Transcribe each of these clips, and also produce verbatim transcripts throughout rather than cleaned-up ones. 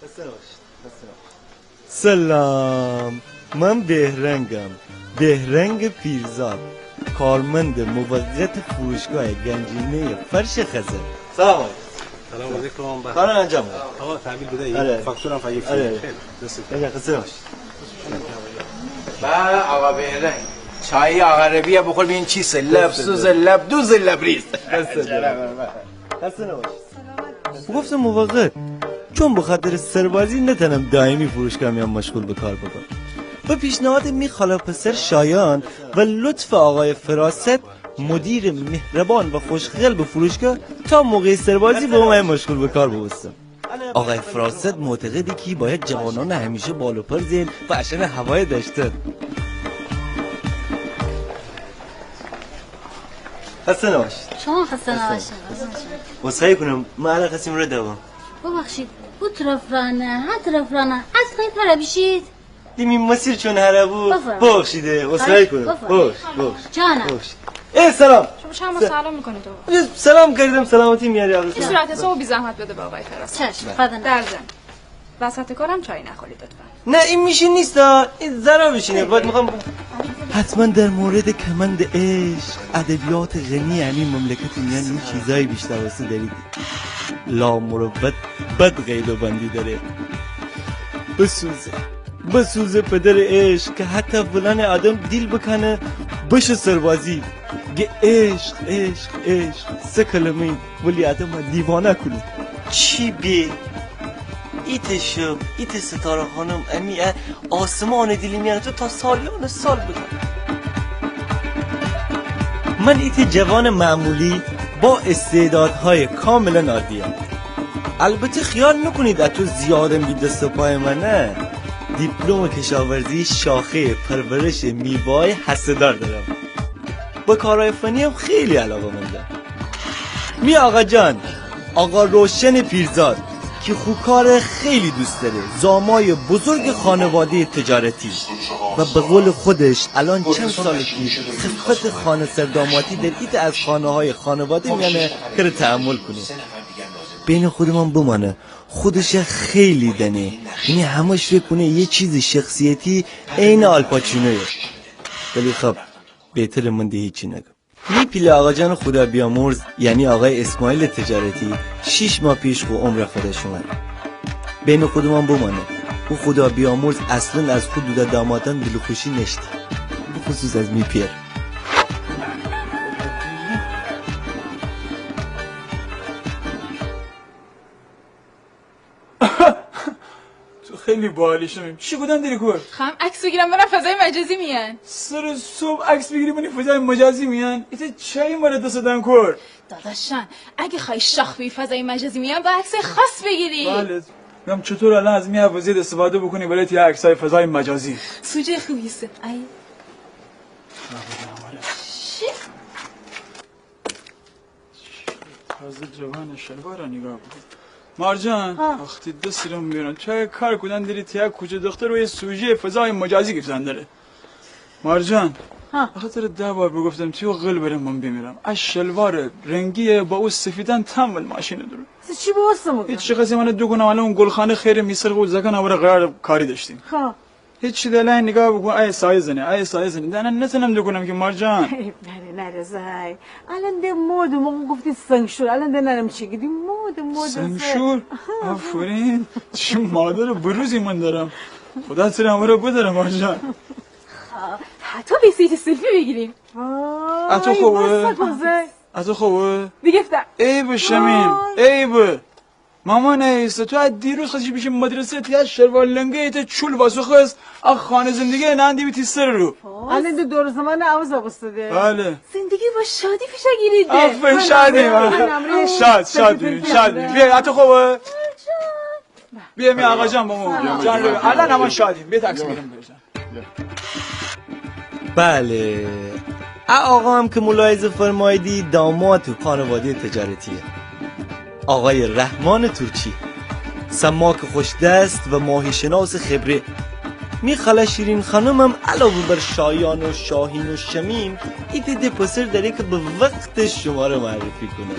خسته نباشید. خسته نباشید. سلام، من بهرنگم، بهرنگ پیرزاد، کارمند موقت فروشگاه گنجینهٔ فرش خزر. سلام علیکم. سلام علیکم. کار انجام بده. آقا، تحویل بده. آره. فاکتورم فقط. آره. خیلی. خسته نباشید. با آقا بهرنگ. چای آقا ربیع بخور، ببین چیسه. لب‌سوز، لب‌دوز، لب‌ریز. خسته نباشید. بوگفتم موقت، چون بخاطر سربازی نتانم دائمی فروشگاه میان مشغول به کار ببم. به پیشنهاد می خالا پسر شایان و لطف آقای فراست، مدیر مهربان و خوش‌قلب فروشگاه، تا موقع سربازی به اون مشغول به کار بوستم. آقای فراست معتقده کی باید جوانان همیشه بال و پر زئن و اشان هوای داشتن. خسته نباشید. شما خسته نباشید. عذرخواهی کنم، ما الان خواستیم رو دوام. ببخشید، او طرف راه نه، هه طرف راه نه، از خیلی طرف بیشید. دی می مسیر چون هره بو. بفرمایید. ببخشید، عذرخواهی کنم. بفرمایید. ببخش، ببخش. جانم. ببخش. ای سلام. شما چند بار سلام می‌کنید تو؟ سلام کردم، سلامتی میاری آقا. این صورت حساب بی‌زحمت بده به آقای فراست. چشم، بله. در ضمن، وسط کارم چای نخورید لطفاً. نه، این میشه نیست ها. این ضرر بشینه. باید می‌خوام. حتماً در مورد کمند عشق، ادبیات غنی همین مملکت میان یه چیزایی بیشتر واسه دارید. لامروت بد قید و بندی داره. بسوزه، بسوزه پدر عشق که حتی فلان آدم دیل بکنه بشه سربازی. گه عشق، عشق، عشق، سه کلمه، ولی آدم دیوانه کنه. چی بی؟ ایته شب، ایته ستاره خانم، امی ا-، آسمان دیلی میانه تو تا سالیان سال بودم. من ایته جوان معمولی با استعدادهای کاملاً عادی‌ام. البته خیال نکنید اتو زیادم بی دست و پای منه. دیپلم کشاورزی شاخهٔ پرورش میوه‌های هسته‌دار دارم. به کارهای فنی هم خیلی علاقه‌مندم. می آقا جان، آقا روشن پیرزاد، که خو کار خیلی دوست داره، زامای بزرگ خانوادهٔ تجارتی و به قول خودش الان چند ساله که خفت خانه سرداماتی در ایته از خانه‌های خانواده میانه کره تحمل کنه. بین خودمان بمانه، خودش خیلی دنه، یعنی همش فکر کنه یه چیز شخصیتی عین آلپاچینوه. ولی خب، بهتره من ده هیچی نگم. می پیله آقاجان خدا بیامرز، یعنی آقای اسماعیل تجارتی، شیش ماه پیش خو عمره فده شومه. بین خودمان بمانه، او خدا بیامرز اصلاً از خو دوتا دامادان دلخوشی نشته. بخصوص از می پیر. تو خیلی باحالی شمیم. چی کودن دری کور؟ خوایم عکس بگیرم برم فضای مجازی میان. سر صبح عکس بگیری بری فضای مجازی میان؟ ایته چی مره دست دن کور؟ داداشان، اگه خوایی شاخ بی فضای مجازی میان، با عکسای خاص بگیری. بله. گم چطور الان از می وضعیت استفاده بکنی برای تی عکسای فضای مجازی؟ سوژه خوبی ایسه. ای. چی؟ تازه جوان شلوار نیگاه بوکون. مارجان، ها. وقتی دست رو میرن، چه کار کودن دری تیا کوچه دختر و یه سوژه فضای مجازی گرفتن دره. مارجان، ها. آخه تره ده بار بگفتم تیو غل بره من بمیرم. ا شلوار رنگیه با او سفیدن تمل ماشین درو. چی بوستم؟ هیچ چی خواستم من دوکنم، الان اون گلخانه خیر میسر خو زکن اوره قرار کاری داشتیم. ها. هیچی ده الان نیگاه بوکون، ای سایز نه، ای سایز نه. ده الان نتنم دوکنم که مارجان. نره، نره زای. الان ده مود، ما گفتیم سنگشور. الان ده نرم چی گیدی؟ مود، مود زای. سنگشور؟ آفرین. چی مادر بروزی من دارم. خدا تره امره بداره مارجان. خب، هتو بیسید سلفی بگیریم. اتو خوبه؟ اتو خوبه؟ دیگه افتر. ای به شمیم، ای به. مامان ایسه، تو از دیروز خواسی بیشی مدرسه، تی از شلوار لنگه ایته چول واسو خست، ا خانه زندگی نندی بی تی سر رو. الان ده دور زمانه آوازا بوستده. بله. زندگی با شادی پیشا گیریده. آفرین، شادی. شاد، شاد بی، شاد بی. بیا، اتو خوبه؟ بیا می آقا جان با ما. جان رو. الان اما شادیم. بیا تاکسی بیرون بجان. بله، ا آقا هم که ملاحظه فرماییدی داماد خانوادهٔ تجارتیه، آقای رحمان ترچی، سماک خوش‌دست و ماهی‌شناس خبره. می خاله شیرین خانم هم علاوه بر شایان و شاهین و شمیم، ایته ده پسر داره که به وقت شماره معرفی کنه.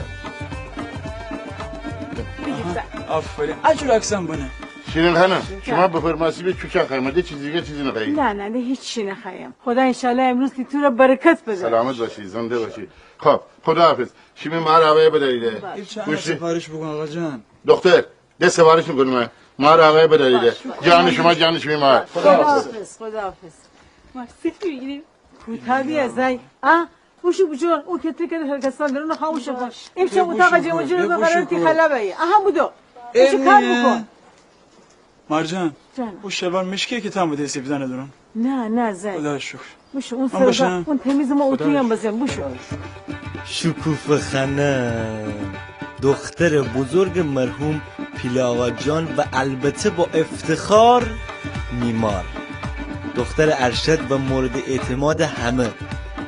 آفرین. اجور عکسم بنه. شیرین خانم، شما بفرماستی به چوچه خوایم، ده چیزی دیگه چیزی نخوایم؟ نه، نه، ده هیچی نخوایم. خدا انشالله امروز تی تورا برکت بده. سلامت باشی، زنده باشی. خب، خداحافظ. شیمی مار آقای بداریده. باش. ایچه سفارش بوکون آقا جان. دختر، ده سفارش می‌کنم. مار آقای بداریده. باش، باش. جان شما، جان شیمی مار. خداحافظ، خداحافظ. مار سفتی می‌گیریم. کوتابی از ای. آه، بوشو بجور، او کتری که هر کسان درون خاموش کن. باش. امشب اتاق جمع و جور بوشو بقرار تی کن. خلا بایی. آها، بودو. بوشو کار بوکون. مارجان، جان. او شلوار مشکی که تام بده سیفیدانه درون. نه، نه، زن. خدا شکر. بوشو، اون سردا، اون تمیز ما اتویم بزن، بوشو. شکوفه خانم، دختر بزرگ مرحوم پیله آقا جان و البته با افتخار می مار. دختر ارشد و مورد اعتماد همه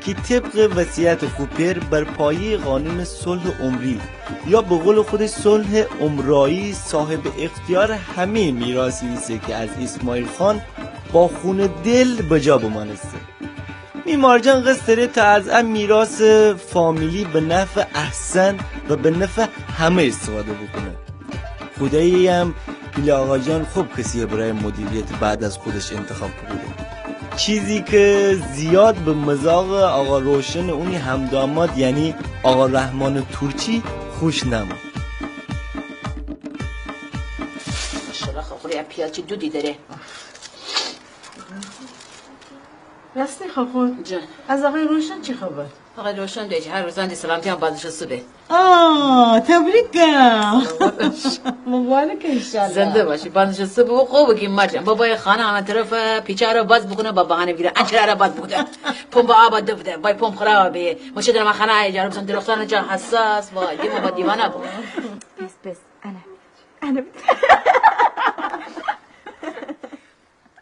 کی طبق وصیت خو پئر بر پایهٔ قانون صلح عمری یا به قول خودش صلح عمرایی صاحب اختیار همهٔ میراثی ایسه که از اسماعیل خان با خون دل بجا بمانسته. می مارجان قصد داره تا از ا میراث فامیلی به نحو احسن و به نفع همه استفاده بکنه. خدایی‌ام پیله آقا جان خوب کسیه برای مدیریت بعد از خودش انتخاب بوکوده. چیزی که زیاد به مذاق آقا روشن اونی همداماد یعنی آقا رحمان تورچی خوش نمو. ماشاءالله خاخور، ا پیاز چی دودی داره. راستی خاخور؟ جان. از آقای روشن چی خبر؟ آقای روشن ده هر روز اندی سلامتی هم بازنشسته به. آه، تبریک گم. مبارک انشالله. زنده باشی، بازنشسته به. خوبه کی مارجان بابای خانه همه طرف پیچه ره باز بوکونه، با بهانه بیگیره انچره ره باز بوکونه. پمپ آب دفته، بای پمپ خراب به. مچه درم خانه ای جارم سن درختان جا حساس، وای، دیمه با دیوانه بو. بس، بس، انا. انا.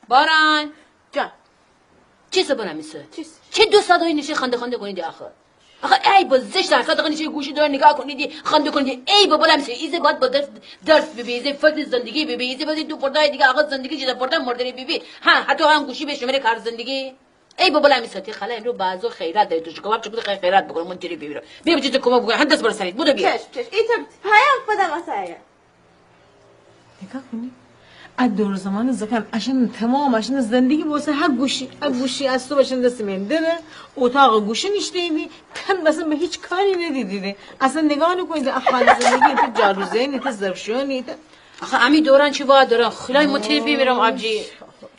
باران. جان. چیسه بلا میسه؟ چیس؟ چی دو ساعته نشتی خنده خنده کونیدی آخه؟ آخه عیبه، زشته، هر ساعت آخه نشتی گوشی دوران نیگاه کونیدی، خنده کونیدی. عیبه بلا میسه، ایزه باید با درس، درس بیبی، ایزه فکر زندگی بیبی، ایزه باید دو پرده‌ی دیگه آخه زندگی جدا پرده مردنی بیبی. ها، حتی هم گوشی به شمره کار زندگی. عیبه بلا میسه، تی خاله امرو بازو خیرات داره، ترشی کباب چکوده، خیرات بوکونه، من تره بیمیرم. بیا بجه تی کمک بوکونم، هم دست بر سرید، بودو بیا. چشم، چشم، ایتا پیام خودم واسه. نیگاه کونی. ا دور زمان زکان اشان تمام اشان زندگی بوسه ها گوشی، ها گوشی از صبح اشان دست میان دره، اتاق گوشی نیشته‌ییدی، تن مثلاً به هیچ کاری ندیدیدی. اصلاً نیگاه نوکونیدی، ا خانه زندگی، ایتا جاروزنی، ایتا ظرفشویی، ایتا. آخه امی دوران چی وا دوران، خدای من تره بیمیرم آبجی.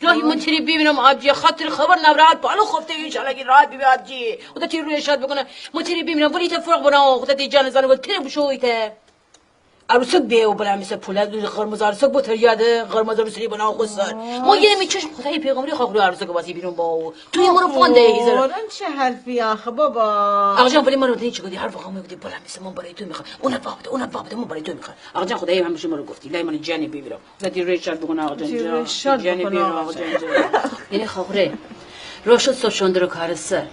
الهی من تره بیمیرم آبجی، خاطر خبر ناراحت بالو خفته، انشالله کی راحت بیبی آبجی. خدا تی روی شاد بوکونه. من تره بیمیرم، ولی ایتا فرق بنه، خدا تی جان زانه، ولی تره بوشو ایتا. عروسک بیه و بلا میسه پوله، قرمز عروسک بو تره یاده، قرمز عروسکی بنه خو سر. ما یه می چشم خدای پیغمبری خاخور عروسک واسی بیرون با. تو یه مرو فون ده هیزر. آدم چه حرفی آخه بابا؟ آقا جان، ولی مرو دین چی گودی، حرف خاموی گودی، بلا میسه من برای تو میخوام. اونا بابده، اونا بابده، من برای تو میخوام. آقا جان، خدای همیشه مرو گفتی، الهی من جانی بیمیرم. خدا تی روی شاد بوکونه آقا جان، تی روی شاد بوکونه آقا جان. یعنی خاخوره، روشن صبح شون درو کار سر.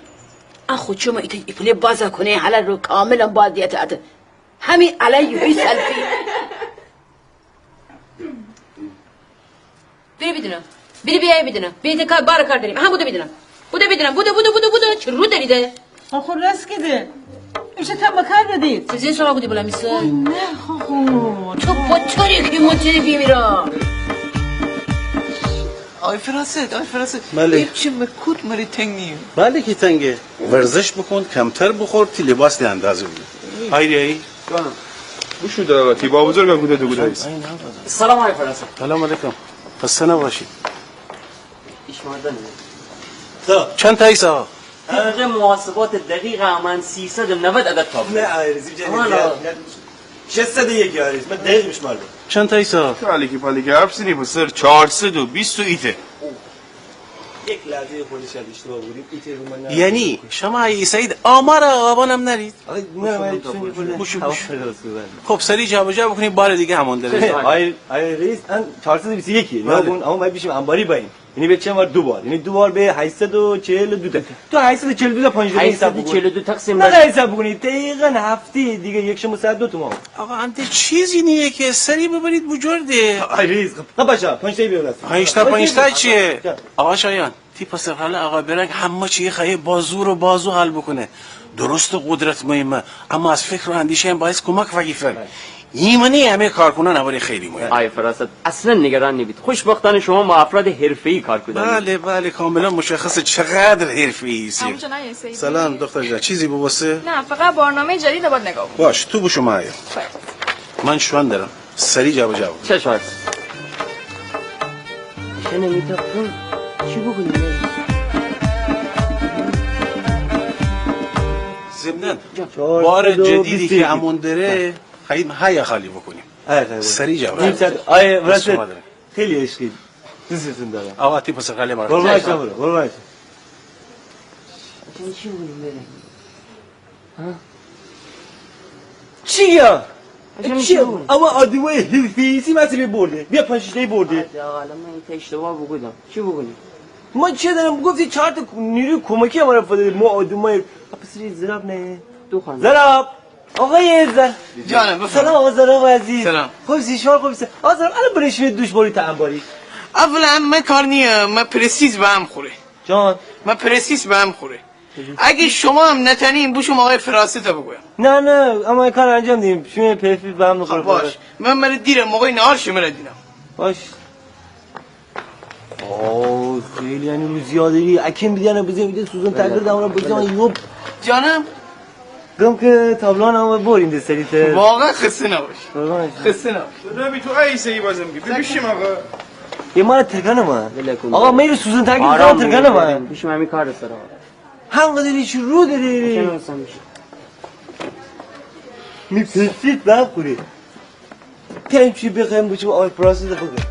ا خو چومه ایتا ایپله بازه کونه، حالا رو کاملاً باز دیته اته. همی علی یوهی سلفی. بیری بیدینم. بیری بیای بیدینم. بیری ده کار، بار کار داریم. ها، بودو بیدینم. بودو بیدینم. بودو، بودو، بودو، بودو. چی رو دریده؟ خاخور راست گیده. امشه تا بکار بدید. سیزین سالا بودی بلا میسه. اوی نه خاخور. تو با تره کی من تره بیمیرم. آی فراست، آی فراست. بله. ایچی مکوت مره تنگ نیه. بله کی تنگه. ورزش بوکون، کمتر بوخور، تی لباس ده اندازه بوکون. هایدی، هایدی. جانم. بوشو در آقا، تی با بزرگ گوده دو گوده ایسه. سلام آقای فرنسه. سلام علیکم. خسته نباشی. ایش مردن. خب. چند تا ایسه آقا؟ طبق محاسبات دقیق من سیصد و نود عدد تابلو. نه، آقای رئیس، جدید. ششصد و یک، آقای رئیس. من دقیق بشماردم. چند تا ایسه آقا؟ کالیکی پالیکی حرف زنی، به سر چهارصد و بیست و ایته. یک لحظه خودش از اشتباه بودیم. ایته رو من نرفت. یعنی شما ایسایید آمار آبانم نرید؟ آقا، نه، من چون بوشو، بوشو. خب، سریع جابجا بکنید، بار دیگه همان دره. آقای، آقای رئیس، ان چهارصد و بیست و یکه. بله. اما باید بشیم انباری بایم. یعنی به چند بار؟ دو بار. یعنی دو بار به هشتصد و چهل و دو تا. تو هشتصد و چهل و دو تا پنج دقیقه حساب بکن. هشتصد و چهل و دو تقسیم بر... نه، حساب بکنید. دقیقاً هفته دیگه یک شنبه ساعت دو تومن. آقا، انته چیزی نیه که سری ببرید بجور ده. آی رئیس، خب، خب باشه، پنج تا بیار. پنج تا، پنج تا چیه؟ آقا شایان، تی پسر خاله آقا برنگ همه چی خوایه با زور و بازو حل بکنه. درست قدرت مهمه، اما از فکر و اندیشه هم باید کمک فگیفتن. ایمنی همه کارکنان امره خیلی مهمه. آی فراست، اصلاً نگران نبید. خوشبختانه شما با افراد حرفه‌ای کار کودن. بله، بله، کاملاً مشخصه چقدر حرفه‌ای ایسی. همونجا نه، ایسی. سلام دختر جان، چیزی ببوسته؟ نه، فقط برنامهٔ جدید باید نگاه کنم. باش، تو بشو من آیم. باشه. من شوئن دارم، سریع جابجا بکن. چشم است. ایشانه می‌تاپم. چی بکنیم؟ ضمناً، بار جدیدی که امون داره، خواهیم هیا خالی بکنیم. هیا خالی بکنیم. سریع جواب. نیم ساعت. آی، راست. خیلی عشقی. دوستتون دارم. آقا، تی پسر خاله مرا. قربان شما برم، قربان شما. چی یا؟ چی؟ اما آدمای حرفه‌ای ایسی مسئله برده. بیا پنج شیش تایی برده. آقا، الان من این اشتباه بگودم. چی بگودی؟ ما چه دارم؟ گفتی چهار تا نیروی کمکی امره فدادی. ما آدمای، پسری زراب نه؟ دو خانم. زراب. آقای زر-، جانم، بفرمایید. سلام آقا زراب عزیز. سلام. خوبی؟ شما خوبی؟ آقا زراب، الان برای شما دوش باری تا انباری. اولاً من کار نیه، من پرستیژ به هم خوره. جان. من پرستیژ به هم خوره. اگه شما هم نتانین، بشم آقای فراست بگویم. نه، نه، اما کار انجام دیم. شما پرستیژ به هم نخوره. خب باش. من مره دیرم، موقع نهار شما را دینم. باش. آه، خیلی یعنی روزی ها داری. اکیم بیدیانه بزیم، بیدی سوزن تغییر دامره بزیم، یوب. جانم؟ گم که تابلوان هم برین ده سریعتر. واقعاً خسته نباش. قربان شما. خسته نباش. ربی تو ای سهی بازم بی. ببیشیم آقا. یه مال ترکانه ما. ولکن. آقا، میره سوزن تغییر دامره ترکانه ما. بشم همین کار سر آقا. هم قدری چی رو داری؟ چه نوستم میشه؟ می پسید نخوری. تیم چی بخوایم بچم آقای فراست بگم. به به.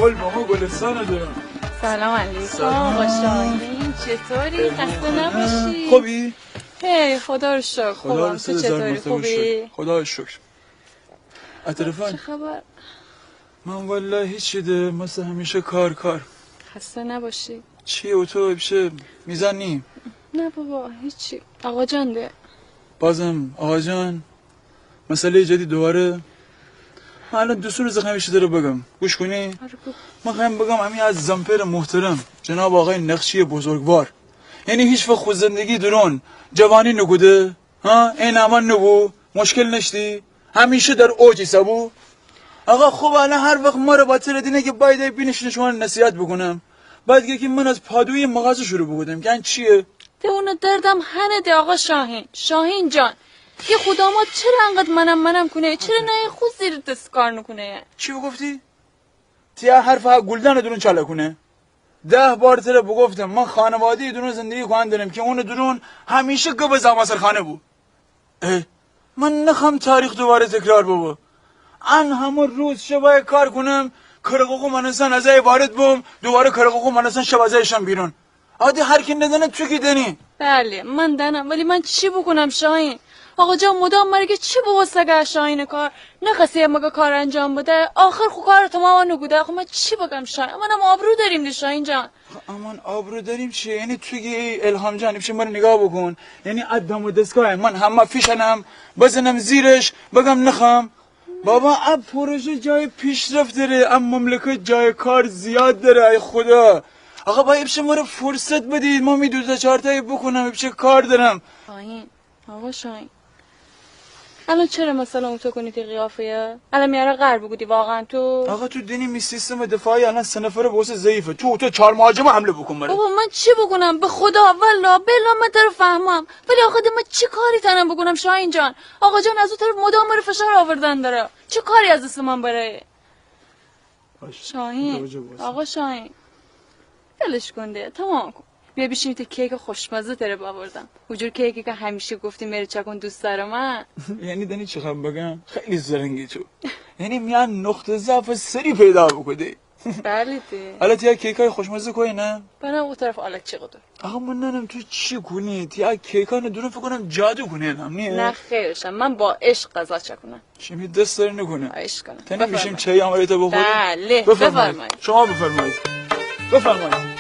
گل بابا گلستان دارم. سلام علیکم. سلام. آقا شاهین، چطوری؟ خسته نباشی. خوبی؟ هی، خدا رو شکر. خدا خوبم. تو چطوری؟ خوبی؟ خدا رو شکر. اطرفان. چه خبر؟ من والله هیچی ده، مثل همیشه کار، کار. خسته نباشی. چی و تو پیش میزان نی؟ نه بابا، هیچی. آقا جان ده. بازم آقا جان؟ مسئلهٔ جدید دوباره؟ من الان دو سه روز خوایم ایشی تره بگم. گوش کنی؟ آره، بگو. من خوایم بگم، امی از زن‌پئر محترم، جناب آقای نقشی بزرگوار، یعنی هیچ‌وقت خو زندگی درون جوانی نوکوده؟ ها؟ عین امان نبو؟ مشکل نشتی؟ همیشه در اوج ایسا بو؟ آقا، خب الان هر وقت مره با تره دینه که باید بینشینه شما نصیحت بکنم، بعد گه که من از پادویی مغازه شروع بوکودم که ان چیه؟ ده اونه دردم هنه ده آقا شاهین. شاهین جان، یه خو داماد چره انقدر منم منم کونه؟ چره نایه خو زیر دست کار نوکونه؟ چی بوگفتی؟ تی ا حرف ها گلدان درون چاله کونه. ده بار تره بوگفتم، من خانوادهٔ درون زندگی کودن درم که اون درون همیشه گب زاماسرخانه بو. اه، من نخوام تاریخ دوباره تکرار ببه. ان همه روز شبای کار کونم، کرقوقو مانستن از ای وارد بوم، دوباره کرقوقو مانستن شب از ایشان بیرون. عادی هر کی ندانه تو کی دانی. بله، من دانم، ولی من چی بوکونم شاهین؟ آقا جان مدام مره گه چی بوبوسته گه شاهین کار نخواستی مگه کار انجام بده؟ آخر خو کار تمام نوکوده. خو من چی بگم شاهین؟ منم آبرو داریم ده شاهین جان. آخه امان آبرو داریم چیه؟ یعنی تو گی الهام جان، ایپچه مره نیگاه بوکون. یعنی ا دم و دستگاه من همه فیشانم، بزنم زیرش، بگم نخوام؟ بابا، ا پروژه جای پیشرفت داره، ا مملکت جای کار زیاد داره، ای خدا. آقا، با ایپچه مره فرصت بدید، ما می دو تا چهار تایی بوکونم، ایپچه کار دارم. شاهین، آقا شاهین. الان چره مثلاً اوتو کونی تی قیافه‌یه؟ الان میاره قهر بوکودی واقعاً تو؟ آقا تو دینی می سیستم دفاعی الان سه نفره بوسه ضعیفه. تو اوتو چهار مهاجمه حمله بوکون مره. بابا من چی بوکونم؟ به خدا، والله، بالله من تره فهمم. ولی آخه ده من چی کاری تانم بوکونم شاهین جان؟ آقا جان از او طرف مدام مره فشار آوردن دره. چی کاری از دست من بره؟ باشه. شاهین. آقا شاهین. ولش کن ده، تمام کن. بیا بیشین، تی کیک خوشمزه تره باوردم. او جور کیکی که همیشه گفتی مره چکون دوست دارم، ها؟ یعنی دانی چی خوام بگم؟ خیلی زرنگی تو. یعنی میان نقطه ضعف سری پیدا بوکودی. بله ده. حالا تی ا کیکای خوشمزه کویه نه؟ بنم او طرف حالا چی قدر؟ آقا من نانم تو چی کونی؟ تی ا کیکان درون فکر کونم جادو کونی الهام نیه؟ نه خیرشم، من با عشق غذا چکونم. شیمی دست درد نکونه. خواهش کنم. تنیم بیشیم چایی امره ایتا بخوریم؟ بله، بفرمایید. بفرمایید. شما بفرمایید. بفرمایید.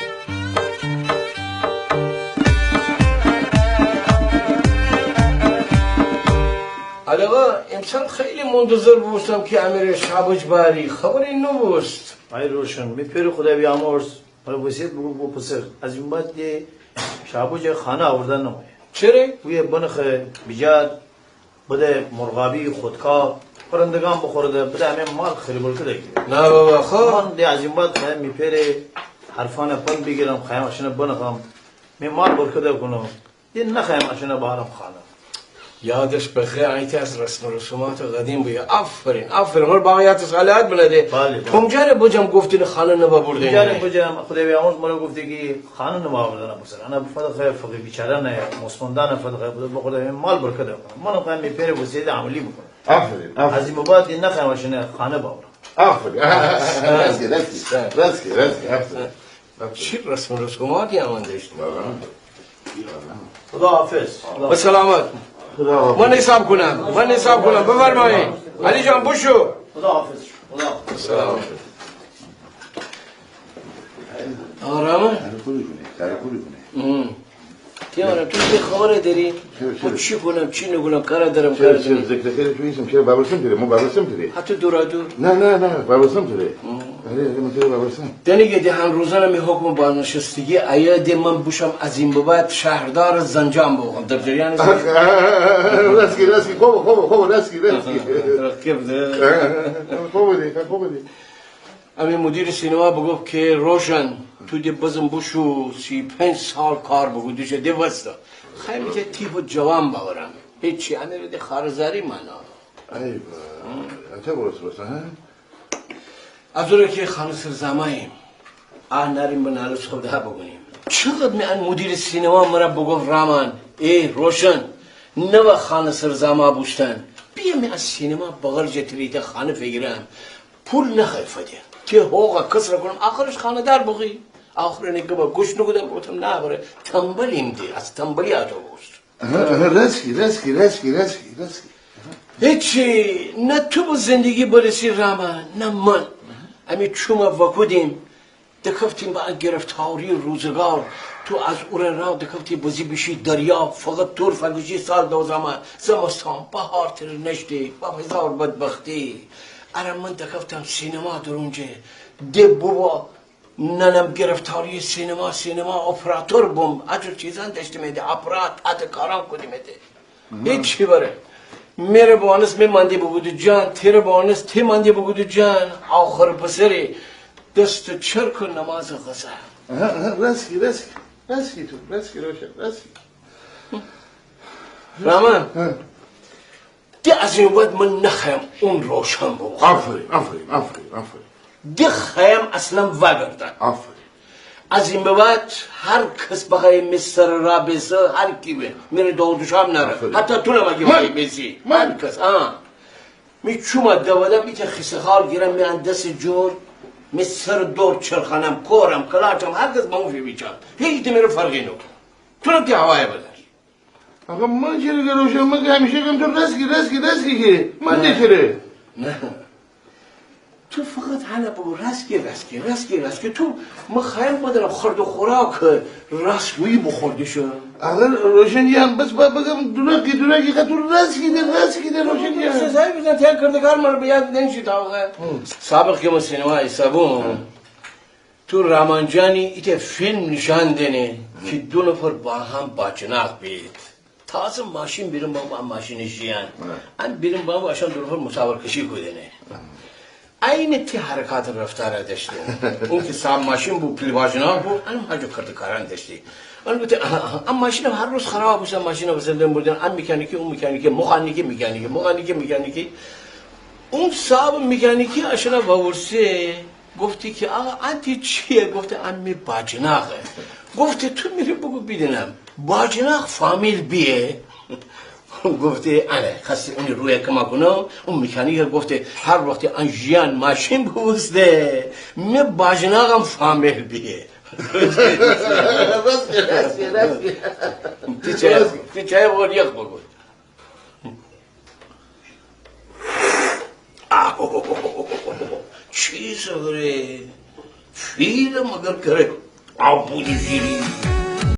علی آقا، امسال خیلی منتظر بوستم که امره شابج باری، خبری نوبوست. آی روشن، می پئرٚ خدا بیامرز مره وصیت بوکود، بوگفت پسر، از این بعد ده شابو جا خانه آوردن نمایه. چره؟ بویه بنخه، بیجار، بده مرغابی، خودکار، پرندگان بخورده، بده همه مال خیر و برکت گیره. نه بابا، خب. من ده از این بعد خوایم می پئرٚ حرفانه پند بیگیرم، خوایم اشانه بنخم. می مال برکت کونه. ده نخوایم اشانه بأورم خانه. یادش بخیر، ایته از رسم و رسومات قدیم بویه. آفرین، آفرین. مره باقیات صالحات بنه ده. بله، بله. کمجا ره بجم گفتی خانه نبأوردن؟ کمجا ره بجم؟ خدا بیامرز مره گفتی کی خانه نبأوردن پسر. انه فدخه فقیر بیچاره‌نه، مستمندانه فدخه بده، بخدا مال برکت کونه. منم خوایم می پئرٚ وصیت عملی بوکونم. آفرین، آفرین. از این به بعد ده نخوایم اشانه خانه بأورم. آفرین. راسکی، راسکی، راسکی، راسکی، آفرین. چی رسم و رسوماتی امان داشتی؟ خدا حافظ. به سلامت. خدا حافظ. من حساب کونم، من حساب کونم. بفرمایید. علی جان، بوشو. خدا حافظ. خدا حافظ. سلامت. آرامه؟ کار خوبی کونه، کار خوبی کونه. تی آرام، تو ده خبره دری؟ چره، چره؟ خو چی کونم، چی نوکونم، کار دارم، کار دارم. چره، ذکر خیر تو ایسم، چره بأورسم تره، من بأورسم تره. حتی دورا دور؟ نه، نه، نه، بأورسم تره. آره، آره، من تره بأورسم. دنیگه ده هن روزانه می حکم بازنشستگی ایه، ده من بوشم از این به بعد شهردار زنجان بوخوم. در جریان ایسی؟ راسکی، راسکی، خوبه، خوبه، خوبه، راسکی، راسکی. خوبه ده، خوبه ده. امی مدیر سینما بوگفت کی روشن، تو ده بزن بوشو، سی و پنج سال کار بوکودی، ده وسته. خوایم ایته تیپ جوان بأورم. هیچی، امی ره ده خارزاری مانه. ای بابا، اته بوسته بوسته، ها؟ از او ره کی خانه سر زاماییم، آه ناریم به ناله سودا بوکونیم. چقدر می ان مدیر سینما مره بوگفت رامان، ای روشن، نوا خانه سر زاما بوستن. بیه می ان سینما بغل جه تره ایته خانه فیگیرم. پول نخوای فده. تی حقوقه کسر کونم، آخرش خانه‌دار بوخوی. آخر انه گبه گوش نوکودم، بوگفتم نه بره، تنبلیم ده، از تنبلی اتو بوست. آها، آها، راسکی، راسکی، راسکی، راسکی، راسکی. هیچی، نه تو به زندگی برسی رامان، نه من. امی چومه وأکودیم، دکفتیم به ان گرفتاری روزگار. تو از او ره راه دکفتی بزی بیشی دریا، فقط تور فکشی سال دوازده ماه، زمستان، بهار تره نشتی، با هزار بدبختی. اره من دکفتم سینما درونجه، ده بابا، ننم گرفتاری سینما، سینما اپراتور بوم، اجور چیزان داشتیم ده، آپارات، اته کاران کودیم ده. هیچی بره. مره بوانست می ماندی بوکودی جان، تره بوانست تی ماندی بوکودی جان، آخر پسری دست چرک و نماز غذا. آها، آها، راسکی، راسکی، راسکی تو، راسکی روشن، راسکی. رامان، ها. ده از این بعد من نخوایم اون روشن بوخورم. آفرین، آفرین، آفرین، آفرین. ده خوایم اصلاً وأگردم. آفرین. از این به بعد هر کس بخوایه می سر راه بیسه، هر کی به، مره داد و شام ناره. آفرین. حتی تونم اگه بخوایی بیسی. هر کس، آه. می چومه دودم، ایته خیسه خال گیرم، می ان دس جور، می سر دور چرخانم، کورم، کلاچم، هر کس بمو فی بیچم. هیچ ده مره فرقی نوکونه. تونم تی هوایه بدار. آقا من چره که روشن، من که همیشه گم تو راسکی، راسکی، راسکی که. من ده چره؟ نه. تو فقط هنه بوگو راسکی، راسکی، راسکی، راسکی. تو، من خوایم بدانم خورد و خوراک راسکویی بوخورده شه؟ آقا روشن جان، بس با بگم دورکی، دورکی که تو راسکی ده، راسکی ده روشن جان. سزایی بزن، تیان کردگار مره به یاد ننشی تا آقا. سابق که من سینما ایسابوم، تو رامان جانی ایته فیلم نیشان دنه کی دو نفر با هم باجناق بید. تازه ماشین بیرون بامو، ان ماشین ژیان. ان بیرون بامو، اشان دو نفر مسافرکشی کودنه. عین تی حرکات رفتار داشته. اون که صاحب ماشین بو، پیله باجناق بو، انم هجور کردکاران داشته. ان گفته، آها، آها، ان ماشین هر روز خراب بوسته، ان ماشین وسیله بردن، ان مکانیکی، اون مکانیکی، مکانیکی، مکانیکی، مکانیکی، مکانیکی. اون صاحب مکانیکی اشانه وورسه، گفتی که آقا، ان تی چیه؟ گفته، ان می باجناقه. گفته، تو مره بوگو بیدینم، باجناق فامیل بیه؟ گفته، انه، خواستی اونی رویه کما کونه. اون مکانیکه گفته، هر وقتی ان ژیان ماشین بوسته، می باجناقم فامیل بیه. راسکی، راسکی، راسکی. تی چای، تی چای بوخور، یخ بوکود. آه، چیزه گره، فیله مگر گره، آب بودی جیری.